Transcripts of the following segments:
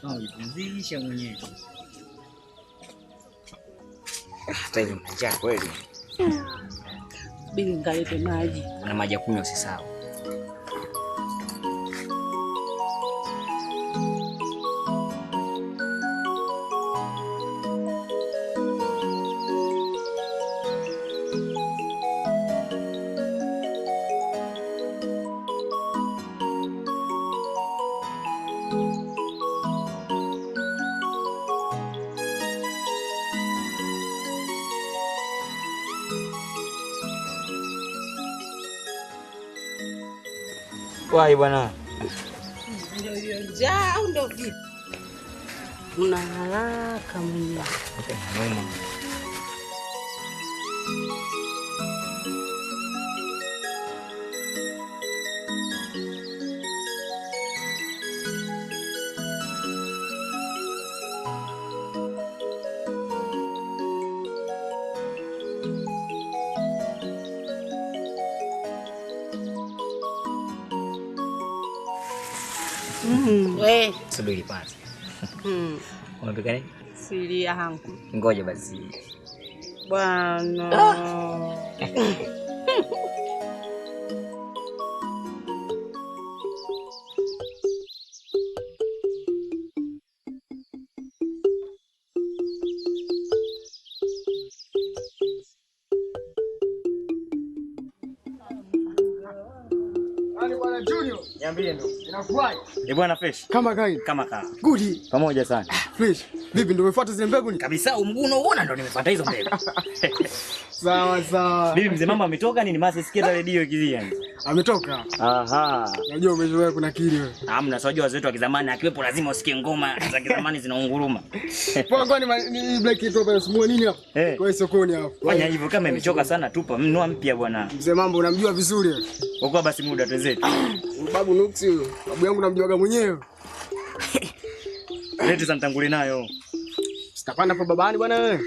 Unajipumzisha mwenyewe. Hata hivi mna njaa kweli. Bili ngalete maji. Na maji ya kunywa usisahau. Wai bwana. Ndio hiyo njaa au ndio vipi? Una haraka mwenyewe. Noma. We. Subiri kwanza. Unapika nini? Siri yangu. Ngoja basi. Bwana. Niambie ndio. Inakuwaje? Eh bwana fresh. Kama kawaida. Kama kawa. Good. Pamoja sana. Fresh. Vipi ndio umefuata zile mbegu ni? Kabisa mguu unaoona ndio nimefuata hizo mbegu. Sawa sawa. Vipi mzee mama ametoka nini? Masi sikia redio ikilia. Ametoka. Aha. Unajua umezoea kuna kili wewe. Hamna, sio wazee wetu wa kizamani akiwepo lazima usikie ngoma za kizamani zinaunguruma. Poa kwani ni black tu hapa usimuone nini hapo? Kwa sokoni hapo. Fanya hivyo kama imechoka sana tupa mnua mpya bwana. Mzee mambo unamjua vizuri wewe. Kwa basi muda twenzetu. Babu Nuksi huyo. Babu yangu namjuaga mwenyewe. Leti za mtanguli nayo. Sitapanda hapo babani bwana wewe.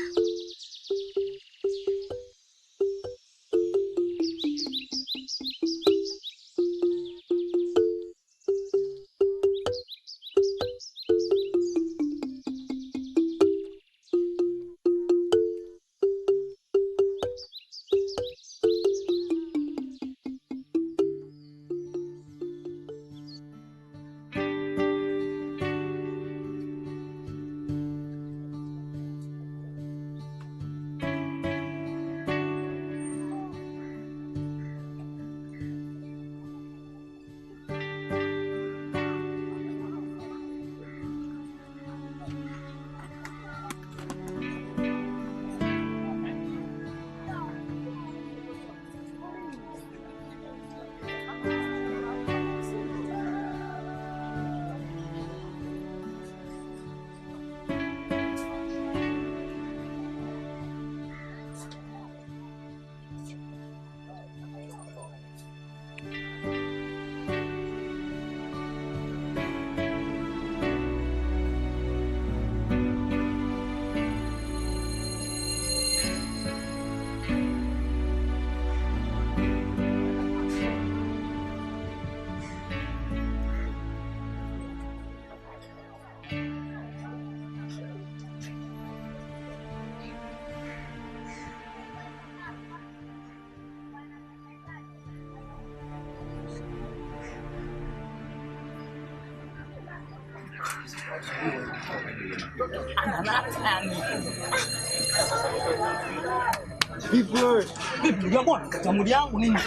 Vipi wewe? Vipi ndugu yangu, katamuli yangu nini?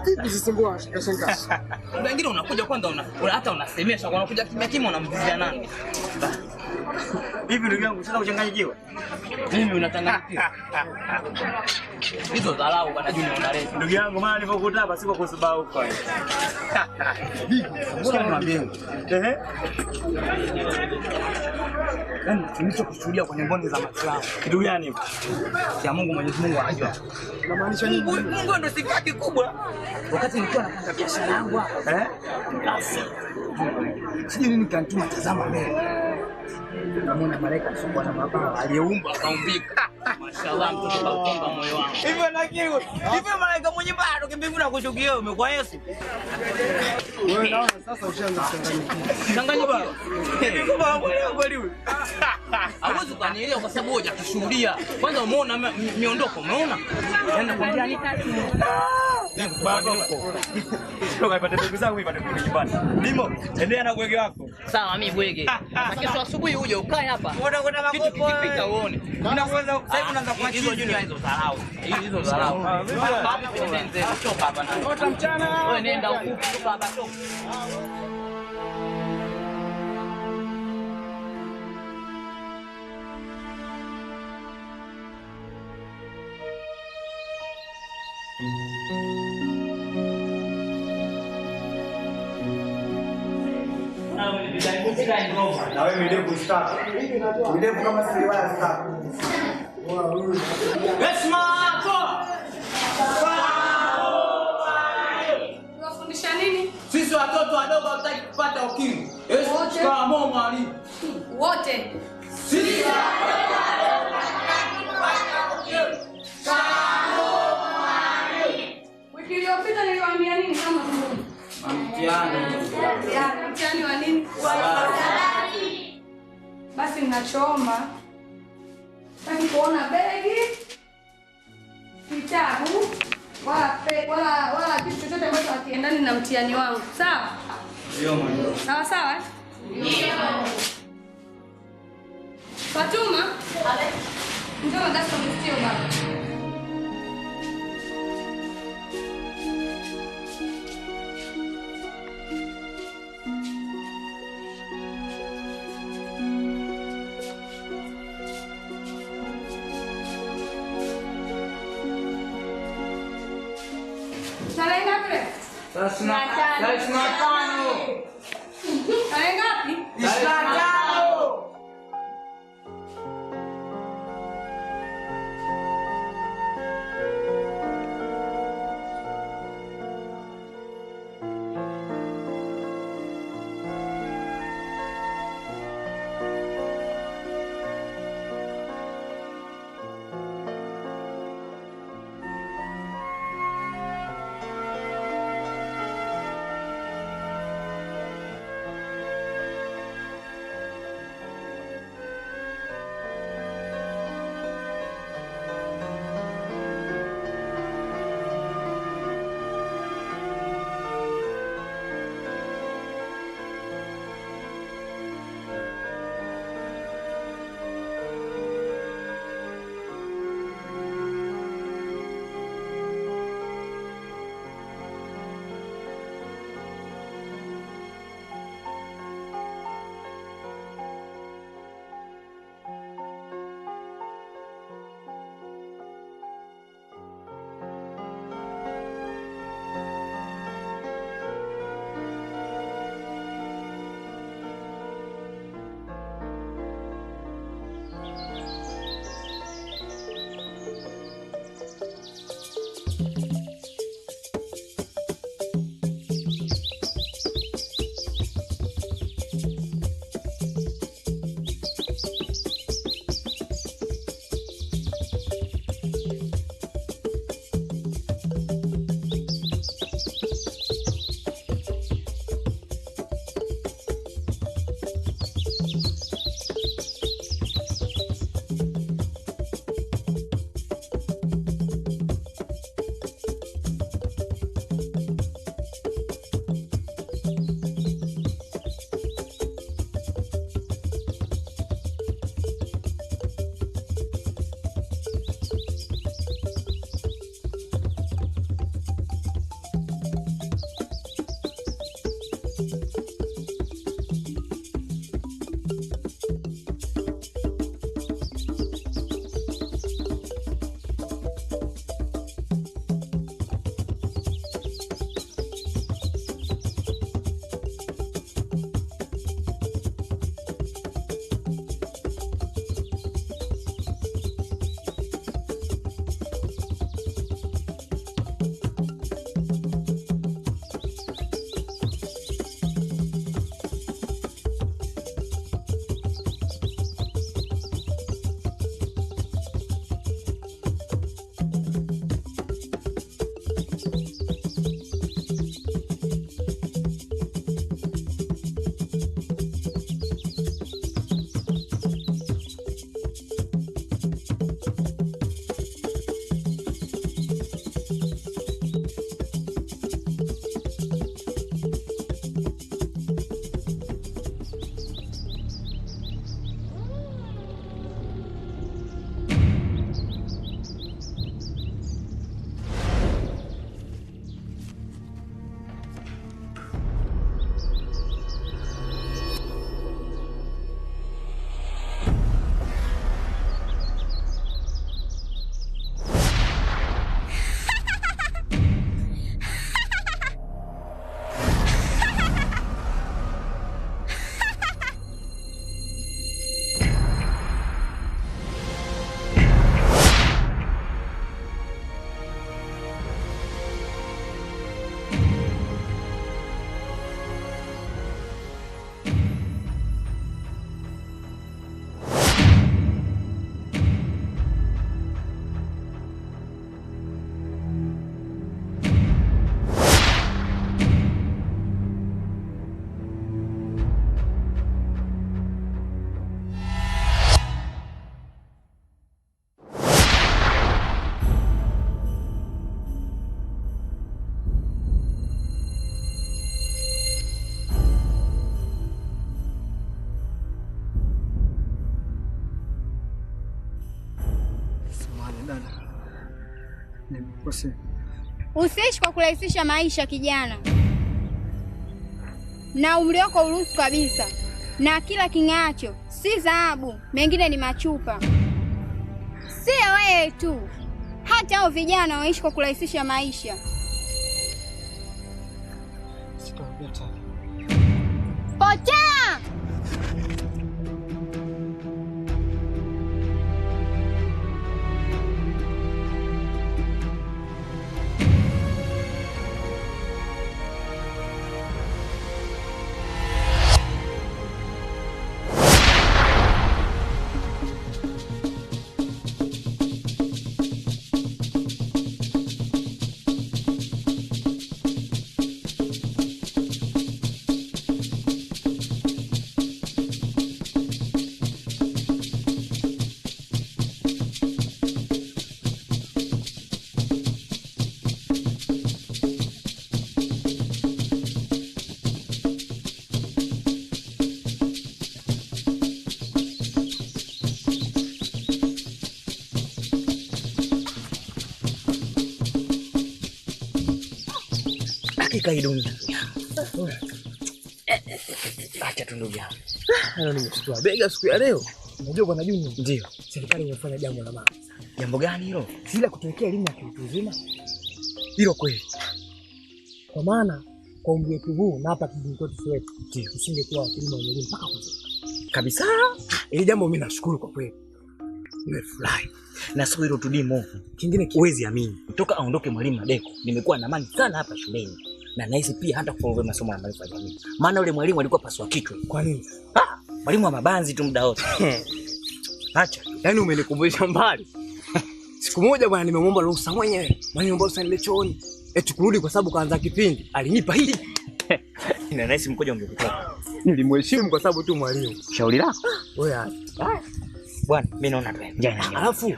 Vipi sisimbua shanga. Wengine unakuja kwanza hata unasemesha, unakuja kimya kimya unamvizia nani? Vipi ndugu yangu, sasa kuchanganyikiwa? Mimi unachanganyikiwa. Hizo dharau bwana Junior unaleta. Ndugu yangu maana nilipokuta hapa siko kwa sababu huko. Vipi? Mbona niambie? Ehe. Yaani tulichokushuhudia kwenye mboni za macho yangu. Kitu gani hicho? Cha Mungu Mwenyezi Mungu anajua. Unamaanisha nini? Mungu ndio sifa yake kubwa. Wakati nilikuwa napanga biashara yangu hapa. Eh? Sijui nini kanituma tazama mbele. Namuona malaika sio na mabawa aliyeumba akaumbika. Mashallah mtoto kautenga moyo wangu. Hivyo na kiu. Hivyo malaika mwenye bado kimbinguni akushukia umekuwa Yesu. Wewe naona sasa ushaanza kuchanganyikiwa. Changanyikiwa. Kwa kweli huyu. Hawezi kunielewa kwa sababu hujakishuhudia. Kwanza umeona miondoko, umeona? Yaani nakwambia ni Baba. Toka ipate ndugu zangu ipate kurudi nyumbani. Limo, endelea na bwege wako. Sawa mimi bwege. Na kesho asubuhi uje ukae hapa. Unakwenda Kitu kikipita uone. Unaanza sasa hivi unaanza kuachia Hizo junior hizo dharau. Hizo dharau. Hapa nende toka hapa. Ota mchana. Wewe nenda huku toka hapa toka. Na wewe midevu stop. Midevu kama siliwaya stop. Heshima toa. Unafundisha nini? Sisi watoto wadogo hatutaki kupata ukimwi. Wote. Shikamoo mwalimu. Wote. Sisi watoto wadogo hatutaki kupata ukimwi. Wiki iliyopita niliwaambia nini kama mmoja? Mtihani. Mtihani, mtihani wa nini? Basi ninachoomba, sitaki kuona begi, kitabu, wala kitu chochote ambacho hakiendani na mtihani wangu. Sawa? Ndio mwalimu. Sawa sawa? Eh? Ndio. Fatuma? Njoo darasa unifutie ubao. Tarehe ngapi leo? 35. Tarehe ngapi? 25. Nimekosea. Usiishi kwa kurahisisha maisha kijana. Na umri wako uruhusu kabisa. Na kila king'aacho si dhahabu, mengine ni machupa. Si wewe tu, hata hao vijana waishi kwa kurahisisha maisha. Sitarudia tena. Potea! Hakika hii dunia. Acha tu ndugu yangu. Leo nimeshtua bega siku ya leo. Unajua bwana Junior? Ndio. Serikali imefanya jambo la maana. Jambo gani hilo? Sila kutuwekea elimu ya kiutu uzima. Hilo kweli. Kwa maana kwa umri wetu huu na hapa kijijini kwetu Soweto, ndio tusingekuwa wakulima wenye elimu mpaka kuzeeka. Kabisa. Hili jambo mimi nashukuru kwa kweli. Nimefurahi. Na sio hilo tu Dimo. Kingine huwezi amini. Toka aondoke mwalimu Madeko, nimekuwa na amani sana hapa shuleni. Na nahisi pia hata kufaulu masomo ya maarifa ya jamii. Maana yule mwalimu alikuwa paswa kichwa. Kwa nini? Ah, mwalimu wa mabanzi tu muda wote. Acha. Yaani umenikumbusha mbali. Siku moja bwana nimemwomba ruhusa mwenyewe. Mwalimu omba ruhusa nile chooni. Eti kurudi kwa sababu kaanza kipindi. Alinipa hii. Na nahisi mkojo ungekutoka. Nilimheshimu kwa sababu tu mwalimu. Shauri lako. Wewe acha. Bwana, mimi naona tu. Alafu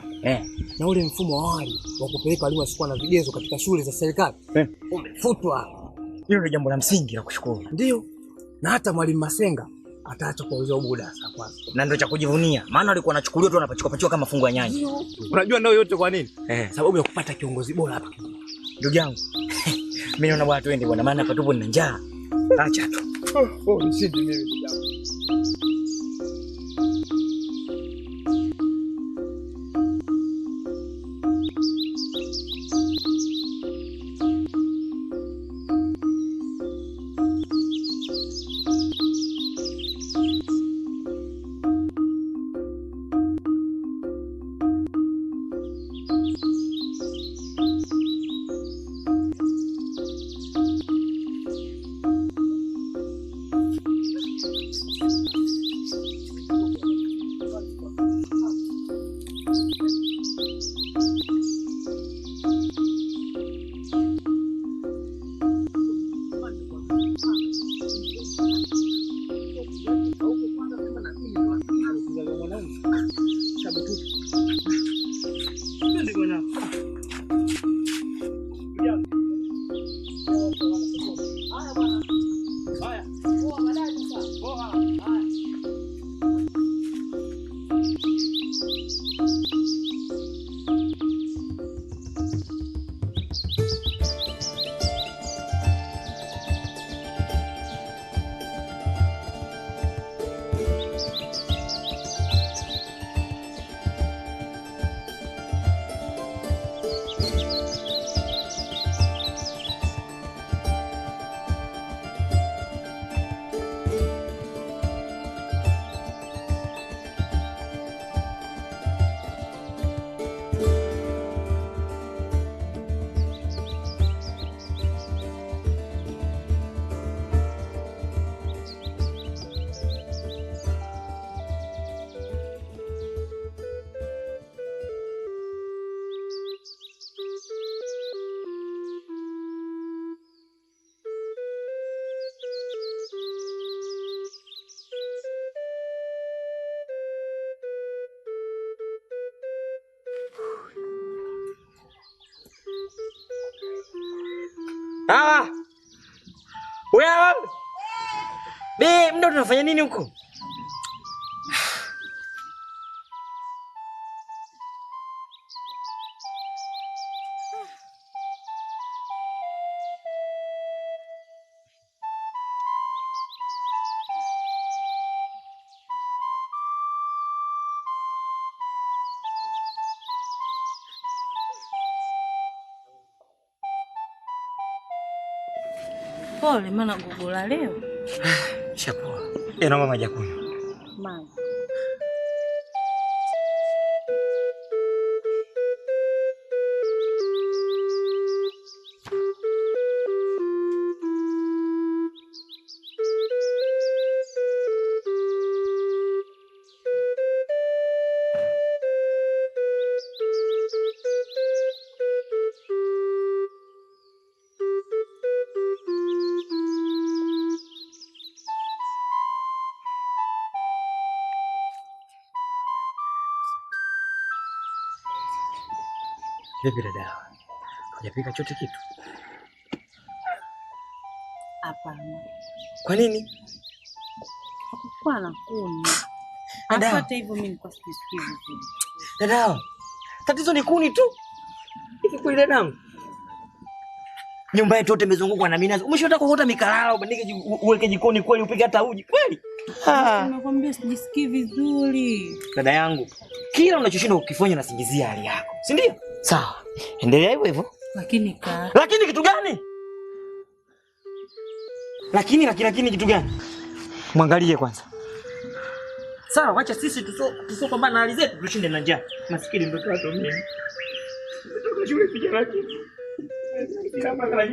na ule mfumo wa awali wa kupeleka walimu wasiokuwa na vigezo katika shule za serikali umefutwa. Hilo ndio jambo la msingi la kushukuru. Ndio. Na hata mwalimu Masenga ataacha kuuza buda sasa kwanza. Na ndio cha kujivunia, maana walikuwa wanachukuliwa tu wanapachukua pachukua kama fungu ya nyanya. Unajua ndio yote kwa nini? Sababu ya kupata kiongozi bora hapa. Ndugu yangu. Mimi naona bwana twende bwana, maana hapa tupo nina njaa. Acha tu. Oh, nisindi mimi ndugu yangu. Hawa. Wewe. Be, mda tunafanya nini huko? Pole maana gogo la leo. Shapoa. Naomba maji ya kunywa. Maji. Vipi dada? Hujapika chote kitu? Hapana. Kwa nini? Hakukuwa na kuni. Hata hivyo mimi nilikuwa sijisikii vizuri. Dada, tatizo ni kuni tu. Hivi kweli dadangu? Nyumba yetu yote imezungukwa na minazi. Umeshataka kuota mikalala ubandike uweke jikoni kweli upike hata uji kweli? Nakwambia sijisikii vizuri. Dada yangu, kila unachoshindwa kukifanya unasingizia hali yako. Si ndio? Sawa. Endelea hivyo hivyo. Lakini ka. Lakini kitu gani? Lakini kitu gani? Mwangalie kwanza. Sawa, wacha sisi tusopambana na hali zetu tushinde na njaa. Masikini mtoto wako mimi. Mtoto shule pija lake. Kama kana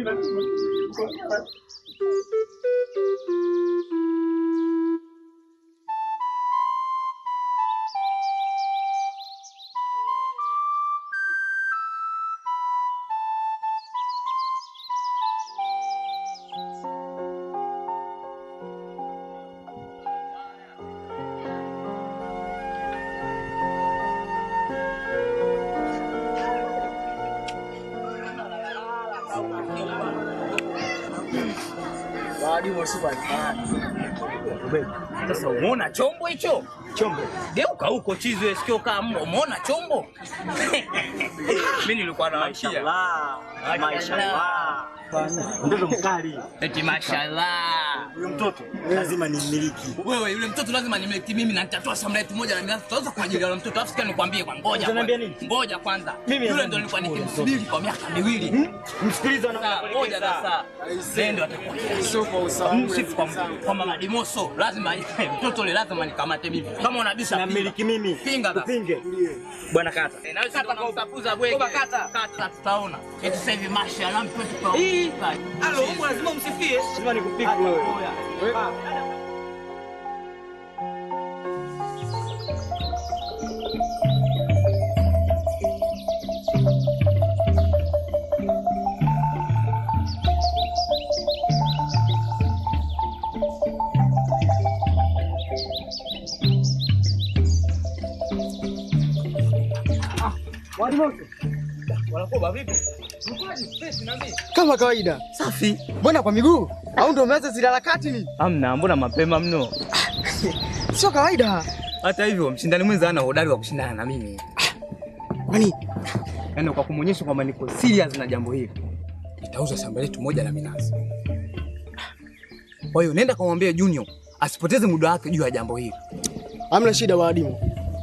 Sasa umeona chombo hicho? Chombo. Geuka huko chizi sikio kama umeona chombo? Mimi nilikuwa na mashallah. Mashallah. Mtoto mkali. Eti mashallah. Huyo mtoto lazima nimiliki. Wewe yule mtoto lazima nimiliki mimi na nitatoa shamba letu moja na mimi tutauza kwa ajili ya yule mtoto. Alafu sikia nikwambie kwa ngoja. Unaniambia nini? Ngoja kwanza. Yule ndo nilikuwa nikimsubiri kwa miaka miwili. Msikilize na ngoja sasa. Ndio atakuwa sio kwa usawa. Msifu kwa mama Dimoso lazima mtoto yule lazima nikamate mimi. Kama unabisha na miliki mimi. Pinga baba. Pinge. Bwana kata. Naweza kumtafuza bwege. Kata. Kata tutaona. Eti sasa hivi mashallah mtoto kwa. Alo, Mungu lazima umsifie. Lazima nikupige wewe. Kama kawaida. Safi. Mbona kwa miguu? Au ndio umeanza zile harakati ni? Hamna, mbona mapema mno? Sio kawaida. Hata hivyo mshindani mwenza ana hodari wa kushindana na mimi. Kwani? Yaani kwa kumuonyesha kwamba niko serious na jambo hili. Nitauza shamba letu moja la minazi. Kwa hiyo nenda kumwambia Junior asipoteze muda wake juu ya jambo hili. Hamna shida waadimu.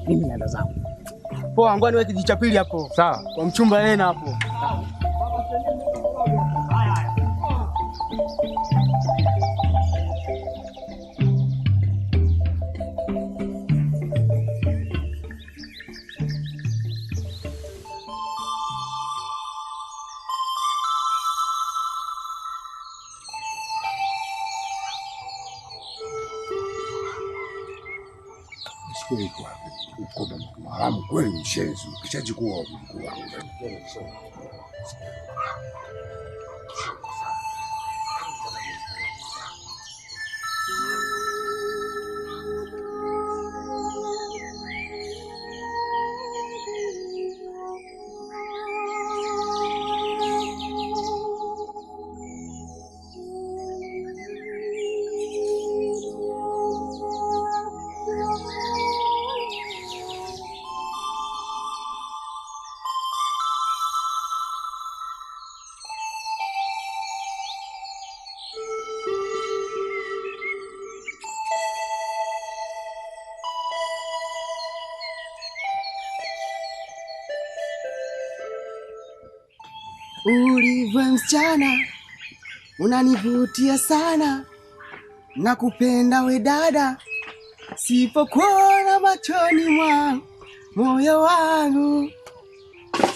Mimi naenda zangu. Poa, ngoja niweke jicho pili hapo. Sawa. Kwa mchumba Lena hapo. Haramu kweli mshenzi, ukishajikuwa mkuu wangu. Ulivyo msichana Unanivutia sana. Nakupenda we dada. Sipokuona machoni mwa moyo wangu.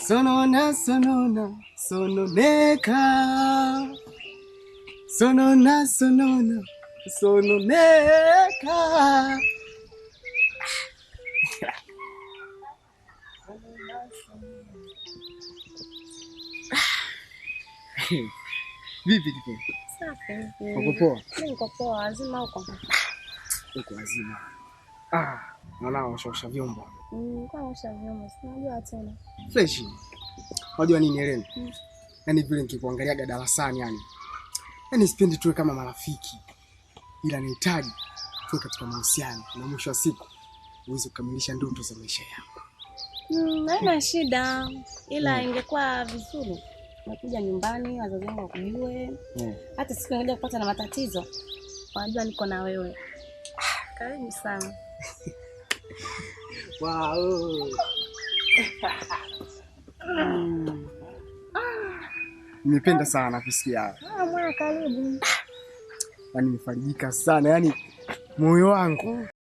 Sonona sonona sononeka. Sonona sonona sononeka. Vipi kipenzi? Safi. Uko poa? Mimi niko poa, wazima huko. Uko wazima. Naona washaosha vyombo. Kwa osha vyombo, sinajua tena. Fresh. Unajua nini Helen? Yaani vile nikikuangaliaga darasani yani. Yaani sipendi tuwe kama marafiki. Ila nahitaji tuwe katika mahusiano na mwisho wa siku uweze kukamilisha ndoto za maisha yako. Haina shida. Ila ingekuwa vizuri nakuja nyumbani wazazi wangu wakujue. Hata siku ngoja kupata na matatizo. Wanajua niko na wewe. Karibu sana. Wow. Nimependa sana kusikia. Mwana karibu. Yaani nimefarijika sana. Yaani moyo wangu